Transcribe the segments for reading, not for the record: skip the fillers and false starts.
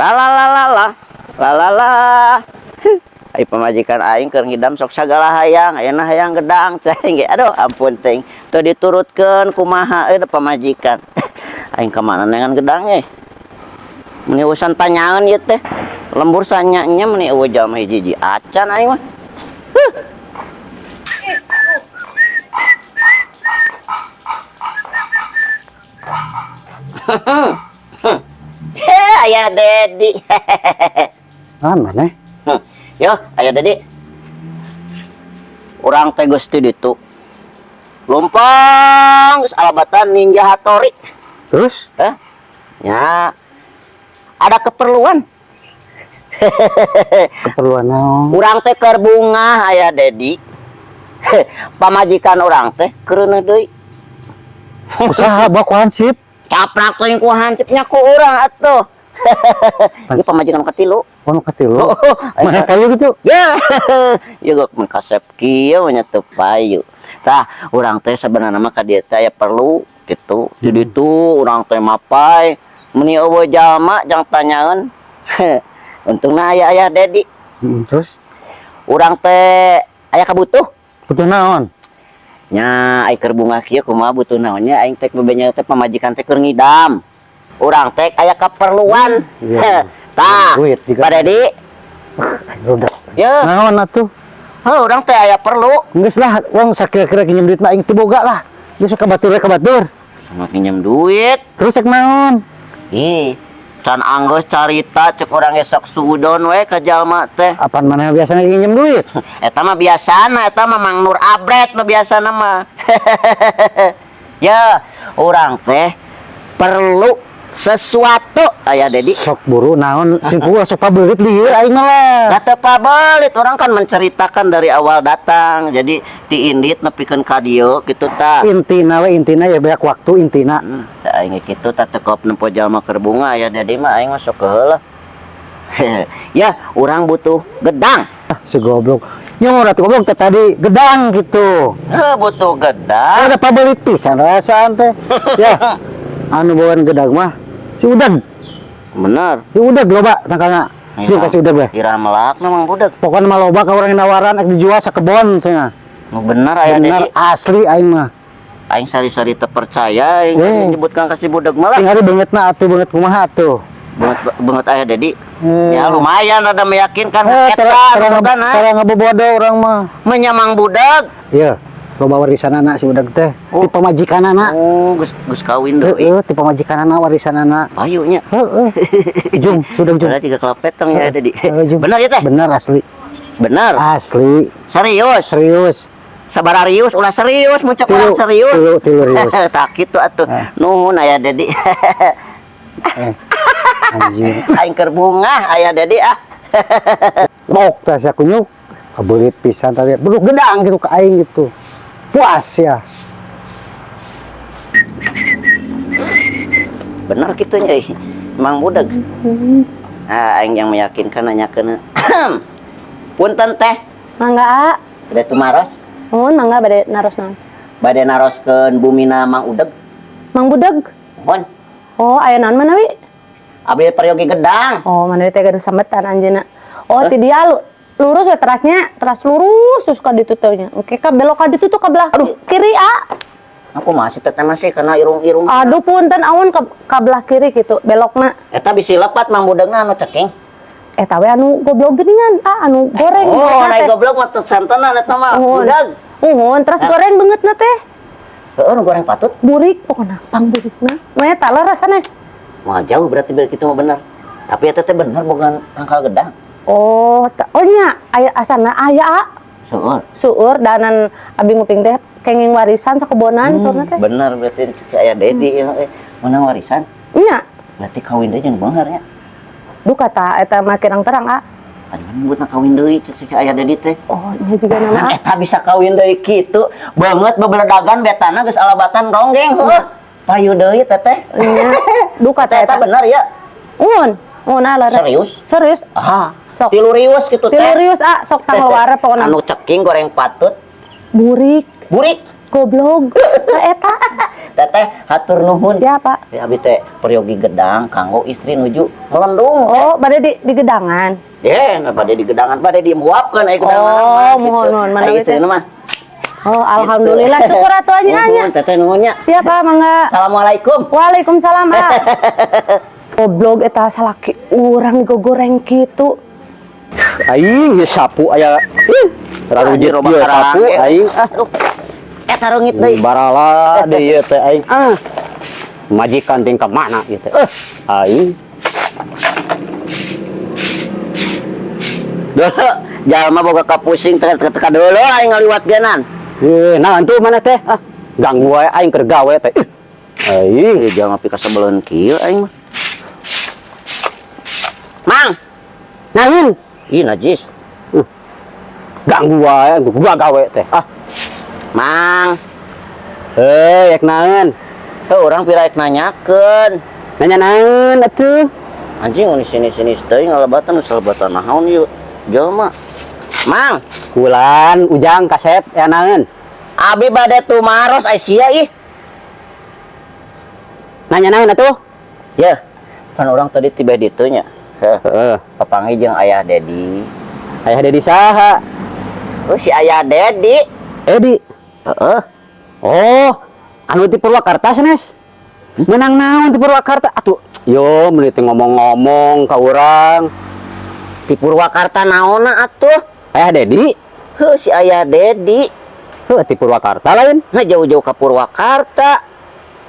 La la la la la la la la. Ai pamajikan aing keur ngidam sok sagala hayang, ayeuna hayang gedang cai ge. Aduh, ampun ting. Teu diturutkeun kumaha euy da pamajikan. Aing ka mana neangan gedang eh? Meni urusan tanyaeun ieu teh. Lembur sanya-nya meni eueuh jalma hiji-hiji acan aing mah. Huh. Heh, ayah Dedi. Ah, mana? Yo, ayah Dedi. Urang teh geus ti ditu. Lumpang geus alabatan Ninja Hattori. Terus? Hah? Ya. Ada keperluan. Keperluan naon? Urang teh keur bungah ayah Dedi. Pamajikan urang teh keureuneuh deui. Usaha bawa ku hansip. Caprak teh ku hansipnya ku urang atuh. Ieu pamajikan katilu. Oh, nu katilu. Oh, Mana payu gitu? Ya, ya gak mun kasep kieu nya teu payu. Tah, urang teh sebenarnya mah ka dieu teh aya perlu gitu. Di ditu urang teh mapai meni eueuh jalma jang tanyaeun. Untungna aya ayah Dedi. Terus? Urang teh aya kabutuh. Butuh naon? Nya ai keur bungah kieu kumaha butuh naonnya aing teh bebenya teh pamajikan teh keur ngidam. Urang teh aya keperluan. Iya. Tah, Duit juga. Pak Dedi. Udah. Ya, Naon atuh? heuh urang teh aya perlu. Geus lah, wong sakira-kira kinjem duit mah aing teu boga lah. Geus ka batur we ka batur. Sama pinjam duit. Terus rek naon? Ih, can anggeus carita cek urang esok suudon we ka jalma teh. Apan mana biasanya nginjem duit? Eta mah biasana, eta mah Mang Nur Abret nu biasana mah. Ya, urang teh perlu sesuatu aya Dedi. Sok buru naon sing kuat sok pabelit lieur aing mah lah. Da teu pabelit, orang kan menceritakan dari awal datang. Jadi ti indit nepikeun ka dieu kitu tah. Intina we intina ya banyak waktu intina. Aing ge kitu tah teu kop nempo jalma keur bunga aya Dedi mah aing mah sok heula. Ya, urang butuh gedang. Ah, si goblok. Nyong atuh goblok teh tadi gedang gitu. Heuh, butuh gedang. Ada pabelit pisan rasaan teh. Ya. Anu bawaan gedang mah si Udeg. Bener. Si Udeg loba tangkalna. Jeung ka si Udeg we. Ira melak Mang Budeg. Pokokna mah loba ka urang nawaran ek dijual sakebon cenah. Nu bener aya Bener Dedi. asli aing mah. Aing sari-sari teu percaya aing Eh. menyebutkan ka si Budeg malah. Sing hari beungeutna atuh beungeut kumaha atuh. Beungeut beungeut aya Dedi. Eh. Ya lumayan ada meyakinkan Eh, eta tara bukan ah. tara ngabobodo urang mah. Menyamang Budeg. Iya, loba warisanana si Udeg teh. Oh. Ti pamajikanana. Oh, geus geus kawin deui. Heeh, ti pamajikanana warisanana. Payu nya. Heeh. Jung, sudah jung. Berarti tiga kelapetong ya Dedi. Heeh, jung. Bener ya teh? Bener asli. Bener. Asli, Serius. serius. Sabararius ulah serius mun cek urang serius. Tilu, tilu rius. Tak kitu atuh. Eh. Nuhun aya Dedi. Eh. Anjir. Aing keur bungah aya Dedi ah. Bok teh sia kunyuk. Kebelit pisan tadi. Beduk gedang gitu ke aing gitu. Puas ya. Bener kitu nya ih. Mang Budeg. Ah, aing yang meyakinkan nanyakeun. Punten teh, Mangga a, bade tumaros, mun mangga bade naros naon? Bade naroskeun bumina Mang Udeg. Mang Budeg. Mohon. Oh, aya naon manawi? Abdi peryogi gedang. Oh, manawi teh gaduh sambetan anjeunna. Oh, Hah? ti dia lurus we terasnya, teras lurus terus ka ditu teh nya. Engke ka belok ka ditu tuh ka belah kiri a. Aku masih teteh masih kena irung-irung. Aduh punten amun ka belah kiri gitu belokna. Eta bisi lepat Mang Budegna anu ceking. Eta we anu goblok geuningan, ah anu goreng Oh, beungeutna naik teh. goblok mah teu santenan eta mah. Nuhun. Budeg. Nuhun, terus Hah? goreng beungeutna teh. Heeh, nu goreng patut. Burik pokona, pangburikna. Nu eta lah sanes. Wah, jauh berarti biar kitu mah bener. Tapi eta teh bener boga tangkal gedang. Oh, oh nya aya asana aya a. Seueur. Seueur danan abi nguping teh kenging warisan sakebonan saurna teh. Bener berarti cek si aya Dedi ya, menang warisan. Nya, Berarti kawin deui jeung beunghar nya. duka ta eta mah kirang terang a. Aduh, nyebutna kawin deui cek si aya Dedi teh. Oh, nya jiga Nah, nama a. eta bisa kawin deui kitu. Beungeut bebeledagan betana geus alabatan ronggeng heuh. Payu deui teteh. Nya, duka ta Eta eta. bener ya. Mun, mun a leres. Serius? Serius. Ah, Sok. tilu rius kitu teh. Tilu rius a sok tangluare pokona. Anu ceking goreng patut, Burik, burik. goblok. Ka eta. Teteh, hatur nuhun. Siapa? Ya, abi teh peryogi gedang kanggo istri nuju melendung. Oh, bade di gedangan. Ya, nah, bade di gedangan, bade dihuapkeun aya gedangan. Oh, mah, mohon, gitu. mohon. Mana Ai teh? istri mah. Oh, alhamdulillah. Gitu. Syukur atuh aja nya. Nuhun, teteh nuhunnya. Siapa mangga? Assalamualaikum. Waalaikumsalam, ah. Goblok eta salaki urang digogoreng kitu. Aing geus sapu aya. Ih, rarujit Anjir, ieu sapu karang, aing ah. Aduh. Eta reungit deui. Barala deui ieu teh aing ah. Majikan ting ka mana ieu teh? Eh, aing. Duh, jalma boga kapusing teka-teka dulu aing ngaliwat genan. Eh, naon tuh mana teh? Ah, ganggu wae aing keur gawe teh. Ih, aing. Ih, jalma pikasebeleun kieu aing mah. Mang, Naon? Ih, najis. Ganggu wae gua gawe teh. Ah, Mang, heuh, ek naon? heuh urang pira rek nanyakeun. Nanya naon atuh? Anjing mun sini-sini teuing ngalebatan nu salebatan naon ieu jalma. Mang, Kulan, Ujang, Kasep, ya naon? Abi bade tumaros ai sia ih. Nanya naon atuh? Ya, kan orang tadi tiba ditu nya. Heuh, Heeh. papanggih jeung ayah Dedi. Ayah Dedi saha? Oh, si ayah Dedi. Edi. Heeh. Oh, anu ti Purwakarta sanes? Menang naon ti Purwakarta? Atuh, yo meuni teh ngomong-ngomong ka urang. Di Purwakarta naonna atuh? Ayah Dedi? Heuh, si ayah Dedi. Heuh, ti Purwakarta lain. Nah, jauh-jauh ke Purwakarta.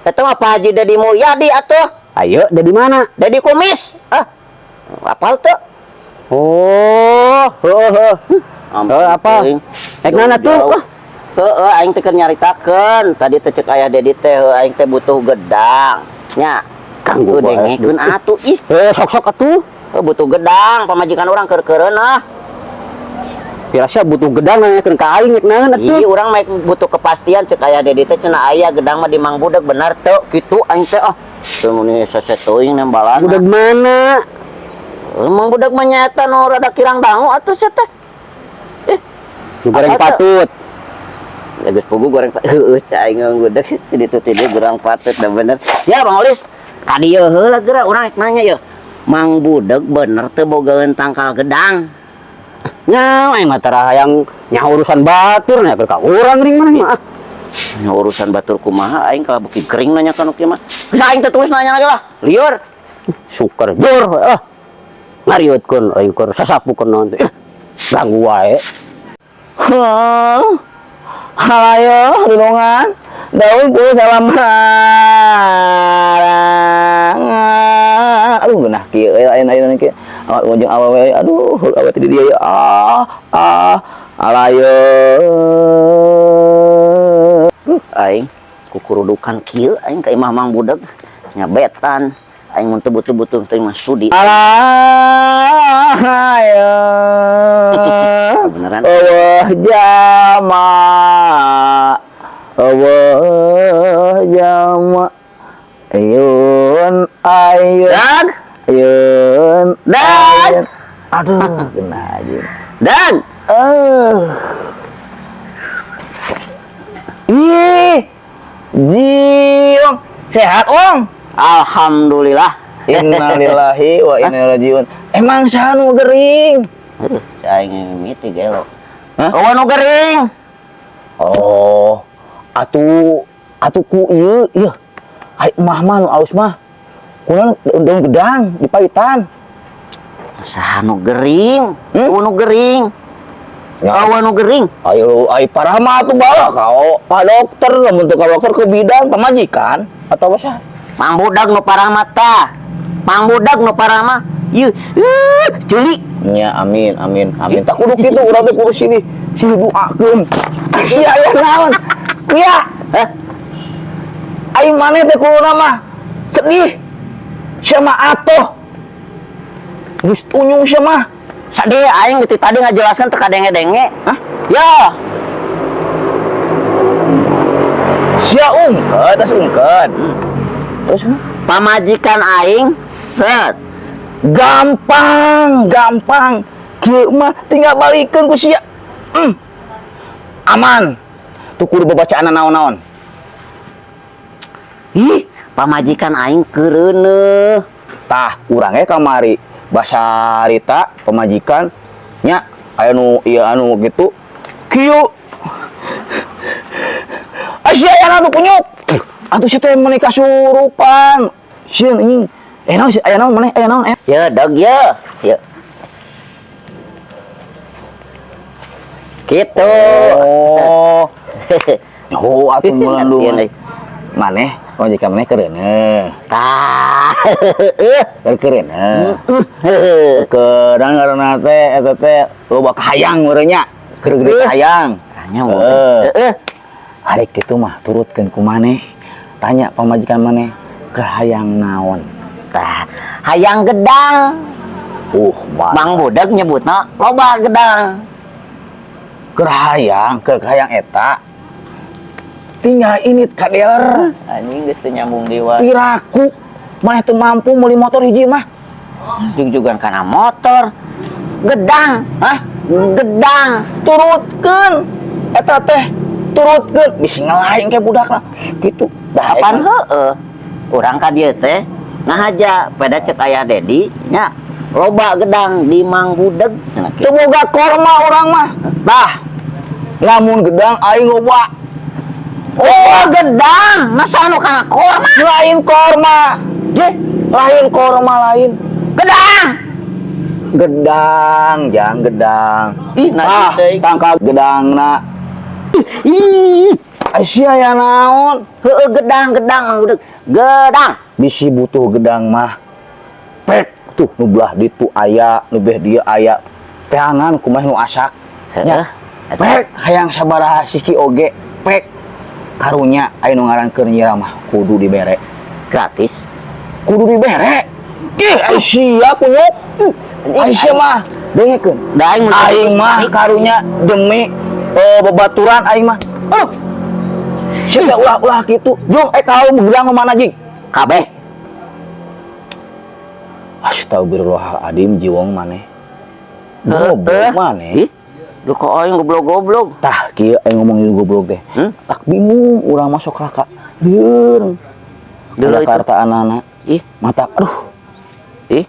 Eta mah Pak Haji Dedi Mulyadi atuh. Ayo, Dedi mana? Dedi Kumis. Ah. Apal tuh? Oh, heuh heuh. Ampun, Heuh, apa? teuing. Ek naon atuh? Jauh-jauh. Ah, Heeh, aing teh keur nyaritakeun. Tadi teh cek ayah Dedi teh heuh, aing teh butuh gedang. Nya, Ganggu Heuh, wae. dengekeun atuh ih. Heuh, sok-sok atuh. Heuh, butuh gedang, pamajikan urang keur-keureun ah. Pirasa butuh gedang nanyakeun ka aing ek naon atuh? Ih, urang mah butuh kepastian cek ayah Dedi teh cenah aya gedang mah di Mang Budeg bener teu kitu aing teh ah. Teu mun sese teuing nembalan. Budeg mana? Mang Budeg mah nyaeta nu rada kirang dangu atuh sia teh. Eh, Nu goreng Apa tuh? patut. Ya geus pugu goreng patut. Heueuh, cai aing Mang Budeg di ditu ti dieu goreng patut da bener. Ya Bang Olis, ka dieu heula geura urang rek nanya ye. Mang Budeg bener teu bogaeun tangkal gedang? Nya, aing mah tara hayang nyaho urusan batur nya ka urang ring mana mah. Ah. Nya urusan batur kumaha aing kalau beuki kering nanya ka nu kieu mah. Geus aing teh terus nanya lagi lah. Liur. Suker jur ah. Ngariutkeun aing keur sasapukeun naon teh. Ganggu wae. Hah? Halayo, dulungan. Daun ku salam. Aduh, geunah kieu euy ayeuna ayeuna kieu. Awak ujung awewe, aduh, awewe teh di dieu ah ah alayo. Aing kukurudukan kieu aing ka imah Mang Budeg nyabetan. Aing mun teu butuh-butuh teh mah sudi. Alayo. Beneran. Eueuh jama. Eueuh jama. Ayun ayun. Dan Ayun. Dan. Ayun. Aduh, kena aja. Dan Eh. Ih. Jiung. Sehat, Ong? Alhamdulillah. Innalillahi wa inna ilaihi rajiun. Emang saha nu gering? Heuh, aing mimiti gelo. Hah? Oh, nu gering. Oh, atuh atuh ku ieu ieu. Ai mah mah nu alus mah. Kunaon daun gedang di paitan. Saha nu gering? Hmm? Oh, nu gering. Ya. Oh, nu gering. Ayo, ai parah mah atuh bawa kau pak dokter, lamun teu ka dokter ke bidan pamajikan atau apa sah? Mang Budak nu parah mah tah. Mang Budak nu parah mah. Ieu, ceuli. Nya amin amin amin. Tak kudu kitu urang teh kudu sini sini doakeun. Sia aya naon? Kuya, Hah? ai maneh teh kudu mah sedih. Sia mah atoh. Geus tunyung sia mah. Sadih aing ti tadi ngajelaskeun teu kadenge-denge. Hah? Ya, Sia ungkeut, tas ungkeut. Terus mah? Pamajikan aing set. Gampang, gampang. Kieu mah tinggal balikeun ku sia. Aman. Tuh kudu babacaan naon-naon. Ih, pamajikan aing keureuneuh. Tah, urang ge kamari basarita pamajikan nya aya nu ieu anu gitu. Kieu. Asia aya nu kunyuk. Atuh sia teh meuni kasurupan. Sieun anjing. Eh naon sih, aya naon maneh? Aya naon? Aya. Ya, dog ya. Ya. Gitu. Oh. Oh, atuh mulan lu. Iya, nih. Maneh pamajikan maneh keureuneuh. Tah. Keur keureuneuh. Kedang ngaranna teh eta teh loba kahayang meureun nya. Keur gede kahayang. Tanya mau. Heeh. Heeh. Ari kitu mah turutkeun ku maneh. Tanya pamajikan maneh keur hayang naon. Tah, hayang gedang. Mah. Mang Budeg nyebutna loba gedang. Keur hayang eta. Tinggal ini ka dealer. Anjing geus teu nyambung dewa. Piraku maneh teu mampu meuli motor hiji mah. Jugjugan kana motor. Gedang, Hah? Gedang. Turutkeun eta teh. Turutkeun bisi ngelain ke budakna. Gitu. Dah Kapan heeh. Urang ka dieu teh ngahaja pada cek ayah Dedi nya loba gedang di Mang Budeg cenah Teu kitu. boga korma urang mah. Tah. Lamun gedang aing loba. Oh, gedang. Masa anu kana korma? Lain korma. Ye, Lain korma lain. gedang. Gedang, jang gedang. Ih, Ah, najis teuing. tangkal gedangna. Ih, Asia ya naon? heueuh gedang, gedang Mang Budeg. Gedang. Bisi butuh gedang mah. Pek tuh nu belah ditu aya, nu beh dieu aya. Teangan kumaha nu asak. Heeh. Pek hayang sabaraha siki oge. Pek karunya aya nu ngaran keur nyira mah kudu dibere. Gratis. Kudu dibere. Ih, Aisyah kunyuk. Aisyah mah dengekeun. Da aing mun Aing mah karunya demi bebaturan aing mah. Oh. Sia ulah-ulah kitu. Jung kaum gedang mana jing? Kabeh. Astagfirullahaladzim jiwong maneh. Goblok maneh. Ih, lu kok aing goblok-goblok. Tah kieu aing ngomong ieu goblok teh. Hmm? Tak bingung urang masuk raka. Lieur. Dulu itu. Jakarta anak-anak. Ih, Mata aduh. ih.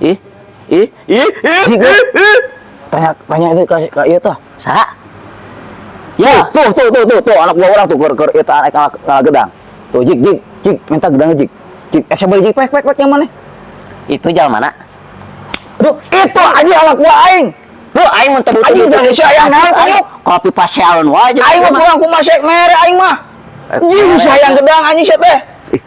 Ih. Ih, ih, ih, ih, ih. Tanya tanya itu ka ieu tah. Saha? Ya, Tuh tuh tuh tuh tuh anak gua orang tuh keur keur eta anak anak gedang. Tuh jik jik jik minta gedangnya jik. Jik sabari jik pek pek pek yang mana? Itu jalan mana? Aduh, itu aja anak gua aing. Lu aing mun teu butuh. Anjing, jangan sia ayang naon, Aing kopi pasealon wae. Aing mah kurang kumaha sek mere aing mah. Anjing sayang gedang anjing sia teh. Ih,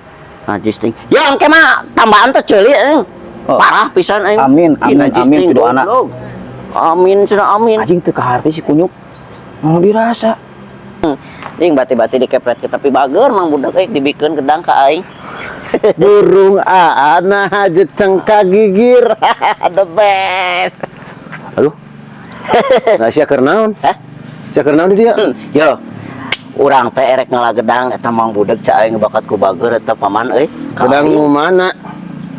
najis ting. Ya engke mah tambahan teh ceuli aing. Oh. Parah pisan aing. Amin, Ih, amin, najis amin, ting, pido anak. goblok. Amin cenah amin. Anjing teu kaharti si kunyuk. Mau dirasa. Ding bati-bati dikepret ke tapi bager Mang Budak euy dibikeun gedang ka aing. Burung aana aja cengka gigir. The best. Aduh. Nah, sia keur naon? Hah? Sia keur naon di dia? Yo. Urang teh erek ngala gedang eta Mang Budeg ca aing bakat ku bager eta paman euy. Ka Gedang aing. nu mana?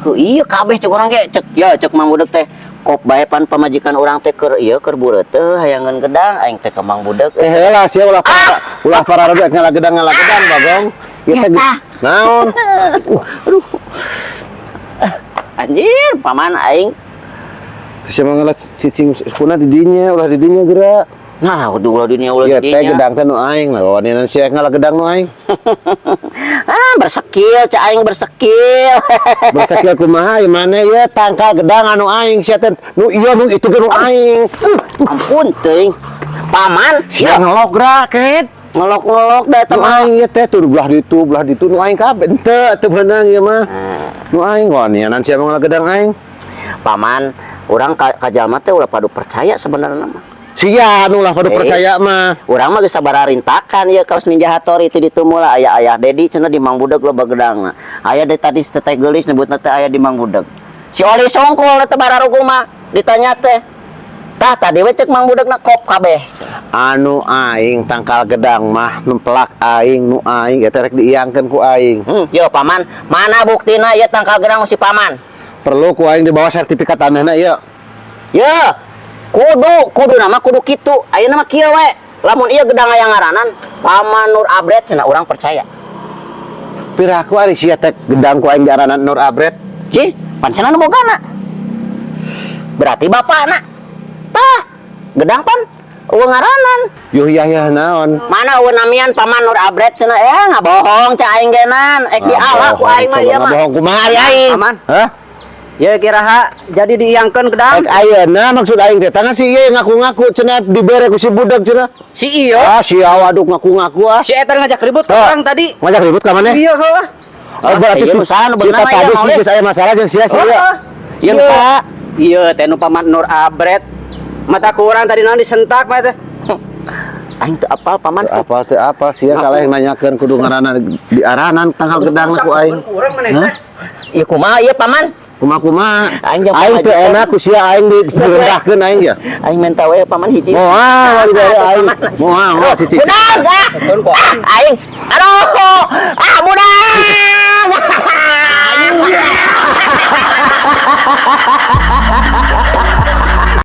Heuh, iya kabeh cek urang ge cek ya cek Mang Budeg teh kop bae pan pamajikan urang teh keur ieu keur bureut teh hayangeun gedang aing teh ka Mang Budeg. Eh heula sia ulah para ulah para ngala gedang ngala gedang bagong. Ieu teh Eta. naon? Aduh. Anjir, paman aing. Terus sia mah ngala cicing kuna di dinya, ulah di dinya geura. Nah, kudu ulah dinya ulah Ieu teh dinya. gedang teh nu aing, lah waninan sia ngala gedang nu aing. Ah, bersekil, cak aing bersekil. Bersekil kumaha ieu maneh ieu tangkal gedang anu aing sia teh nu ieu nu itu ge nu aing. Ampun teuing. Paman, Sia ngelok geura ket. ngelok-ngelok da eta Nu mah. aing ieu teh tuh belah ditu nu aing kabeh henteu teu beunang ieu mah. Nu aing waninan sia mah ngala gedang aing. Paman, urang ka jalma teh ulah padu percaya sebenarnya mah. Sia nu ulah padu Eh. percaya mah. Urang mah geus sabararintakan ieu kaos Ninja Hattori ti ditu mula aya ayah Dedi cenah di Mang Budeg loba gedangna. Aya deui tadi teteh geulis nyebutna teh aya di Mang Budeg. Si Oli Songkol teh bararugu mah ditanya teh. Tah tadi we cek Mang Budegna kop kabeh. Anu aing tangkal gedang mah nempelak aing nu aing eta rek diiangkeun ku aing. Yo paman, mana buktina ieu tangkal gedang si paman? Perlu ku aing dibawa sertifikat tanahna ieu. Yo, kudu nama kudu kitu. Ayeuna mah kieu we. Lamun ieu gedang aya ngaranan Paman Nur Abret cenah urang percaya. Piraku ari sia teh gedang ku aing diaranan Nur Abret. Cih, pan cenah nu bogana. Berarti bapakna. Tah, gedang pan euweuh ngaranan. Yuh yah naon? Mana euweuh namian paman Nur Abret cenah, eh ngabohong cah aing genan. Ek diala ku aing mah ieu mah. Bohong kumaha ari aing? Paman. Hah? Ya kiraha jadi diiangkeun gedang. Ek ayeuna maksud aing teh tangan si ieu ngaku-ngaku cenah dibere ku si budak cenah. Si iyo, Ah, si awaduk ngaku-ngaku ah. si eta ngajak ribut ke Hah? orang tadi. Ngajak ribut ka maneh? Iya heuh. Oh, berarti Iya, usaha nu bener kita mah ieu tadi mah, sih Oleh. geus aya masalah jeung sia sia. Heeh. Ieu nu Pak. Iya teh nu paman Nur Abret. Mata kurang tadi naon disentak mah teh. Aing teu apal paman. Apa teh apa sia kalah yang nanyakeun kudu ngaranna diaranan tanggal gedang ku aing. Urang maneh Hah? teh. Ieu kumaha ieu paman? Kumaha kumaha? Aing jeung Aing teu pamajikan. enak ku sia aing direndahkeun aing ya. Aing menta we paman hiji. Moal dibere aing. Moal moal cicing. Budak, ah. Ah, aing. Aduh. Ah, budak.